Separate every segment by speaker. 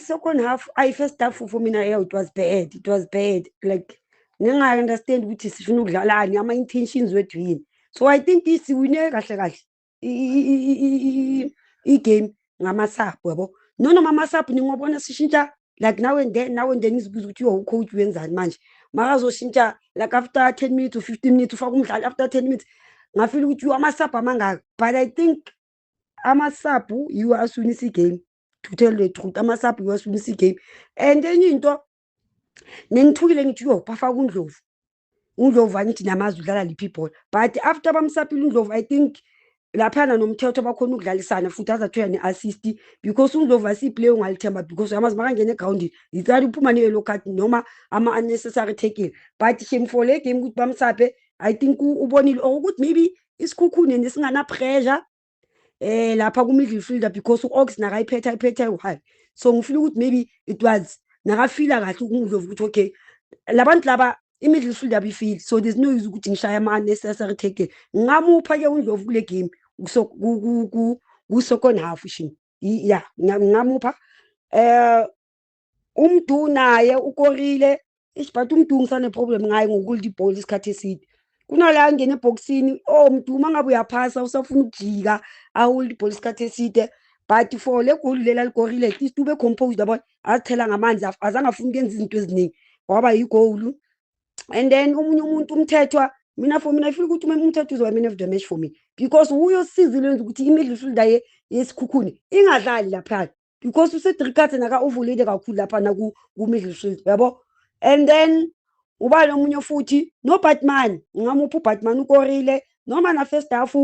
Speaker 1: Second half, ayi, first half for mina, yeah, it was bad, it was bad. Like, nginga-understand ukuthi sifuna ukudlalani, ama-intentions wethu yini. So I think siwine kahle kahle i-game ngama-sub, yabo. Noma ama-sub ningobona sishintsha like now and then, now and then. Ngizibuza ukuthi, yo, ucoach wenzani manje makazoshintsha like after 10 minutes or 15 minutes, ufaka umdlali after 10 minutes. Ngafila ukuthi, yo, ama-sub amangaka. But I think ama-sub yiwo asiwinisa igame. To tell the truth, ama-sub yiwo asiwinisa igame. And enye into nengithukile, ngithi, yo, bafaka uNdlovu. UNdlovu, angithi namazi udlala liphi ibhola, but after bamsapile uNdlovu, I think laphana noMthetho bakhona ukudlalisana futhi, azathola ne-assist, because uNdlovu asiyiplayer ungalithemba, because uyamazi makangena egrawundini yicala uphuma ne-yellow card noma ama-unnecessary tackle. But shame for le game ukuthi bamsaphe. I think ubonile or ukuthi maybe iSekhukhune nesingana-pressure lapha ku-midfielder, because u-Ox nakayiphetha ayiphetha ayi-one. So ngifila ukuthi maybe it was nakafila kahle uNdlovu ukuthi, okay, labantu laba i-midfield abifili, so there's no use ukuthi ngishaye ama-unnecessary tackle. Ngingamupha-ke uNdlovu kule game ku-second half shini, ya, ngingamupha. UMdu naye ukorile ish, but uMdu ngisane-problem ngaye ngokulda ibhola isikhathi eside. Kunala angena ebhokisini, oh, Mdu, uma ngabe uyaphasa usafuna ukujika, awulda ibhola isikhathi eside. But for le goal lela likorile, at least ube composed, yabona, azithela ngamanzi, azange afuna ukuyenza izinto eziningi, waba yigoli. And then omunye umuntu, uMthethwa, mina, for mina, I feel ukuthi uMthethwa uzoba man of the match for me, because uye osizile wenza ukuthi i-midfielder yeSekhukhune ingadlali laphana, because uCedric Kaze naka-overload kakhulu laphana ku-midfield, yabo. And then ubani omunye futhi? NoBatman, ngingamupha uBatman, ukorile noma na first half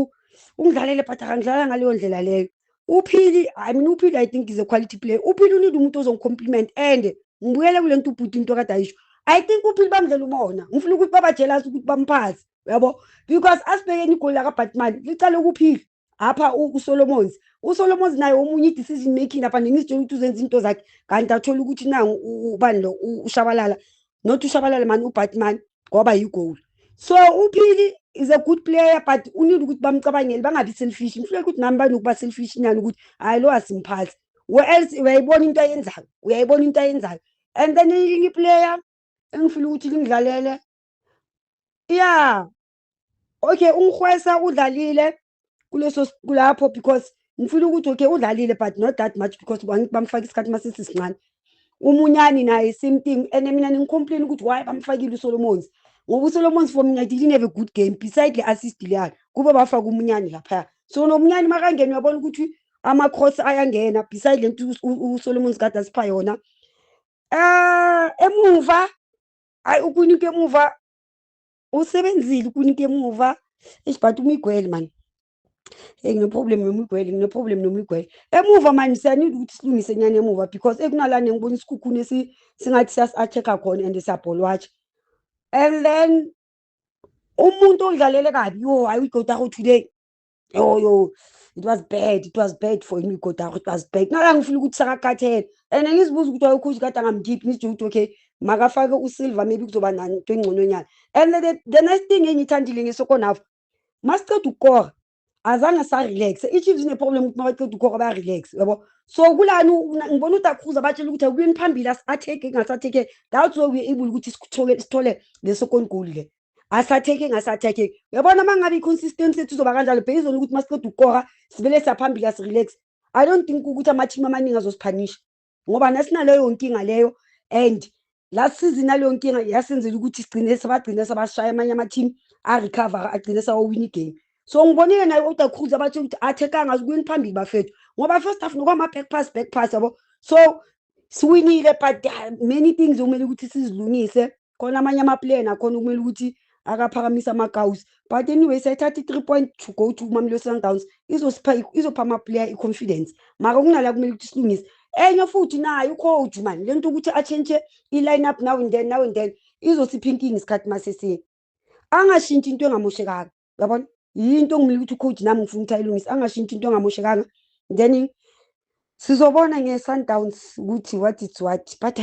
Speaker 1: ungidlalele, but akangidlala ngaleyo ndlela leyo. UPhili, I mean, uPhili I think is a quality player. UPhili uneed umuntu ozongicompliment. And ngibuyele kule nto ubhuti, into kade ayisho, I think uPhili bamdlela umona. Ngifuna ukuthi baba-jealous ukuthi bamphaze, uyabo, because asibhekeni igoli lakaBatman licale kuPhili apha uSolomons. USolomons naye omunye i-decision making lapha, nengizitshela ukuthi uzenza into zakhe, kanti athola ukuthi nangu ubani lo, uShabalala, not uShabalala mani, uBatman, kwaba yigoli. So uPhili is a good player, but uneed ukuthi bamcabangele, bangabi selfish. Ngifuna ukuthi nami banokuba selfish nyana ukuthi hayi, lo asimphathi, where else uyayibona into ayenzayo, uyayibona into ayenzayo. And then elinye iplayer engifila ukuthi lingidlalele, yeah, okay, uNgihwesa udlalile kuleso kulapho, because ngifila ukuthi, okay, udlalile but not that much, because bamfaka isikhathi masesisincane. UMunyani naye, same thing. And mina ngicomplain ukuthi why bamfakile uSolomons, ngoba uSolomons for mina didn't have a good game beside le assist leyana. Kube bafaka uMunyani laphaya. So noMunyani makangena uyabona ukuthi ama-cross ayangena, beside le nto uSolomons kade asipha yona. Emuva, hayi, ukunika emuva usebenzile, ukunika emuva eish, but uMiguel man, hey, ngine-problem noMiguel, ngine-problem noMiguel emuva mani. Siyanida ukuthi silungise nyana emuva, because ekunalana ngibona iSekhukhune singathi siyasi-attack-a khona and siyabholwatsha. And then umuntu odlalele kabi, yo, hayi, uIghodaro today, yo, yo, it was bad, it was bad for him, Ighodaro, it was bad. Nala ngifila ukuthi sakakhathele and ngizibuza ukuthi wayecoach kade angamkhiphi, ngizitsho ukuthi, okay, makafake uSilva, maybe kuzoba nanto engcononyana. And the next thing engiyithandile nge-second half, masiceda ukukora azange sa-relax. I-Chiefs ine-problem ukuthi mabaceda ukukora baya-relax, yabo. So kulani ngibona uDa Cruz abatshela ukuthi akuyeni phambili, asi-attack-e, ngasi-attack-e. That's why we able ukuthi sithole le second goal le. Asa-attack-e, ngasi-attack-e, uyabona. Uma ngabe i-consistency yethu izoba kanjalo, based on ukuthi masiceda ukukora sivele siyaphambili, asirelax, I don't think ukuthi ama-team amaningi azosiphanisha, ngoba nasinaleyo nkinga leyo. And last season naleyo nkinga yasenzela ukuthi sigcine sabagcine sabashaya amanye ama-team, a-recover, agcine sawawina igame. So ngibonile naye uDa Cruz abatshela ukuthi athekanga kuyeni phambili bafethu, ngoba first half nokwama-back pass, back pass, yabo. So siwinile, but many things okumele ukuthi sizilungise khona, amanye ama-player nakhona okumele ukuthi akaphakamisa amakawusi. But anyway, sayithatha i-3 point to go to Mamelodi Sundowns, izosipha, izopha ama-player i-confidence. Mara kunala kumele ukuthi silungise. Enye futhi nayo ucoach man, le nto ukuthi atshentshe i-line up now and then, now and then, izosipha inkinga isikhathi masesiye. Angashintshi into engamoshekanga, uyabona, yinto okumele ukuthi ucoach, nami ngifuna ukuthi ayilungise, angashintshi into engamoshekanga. Then sizobona nge-Sundowns ukuthi what is what, but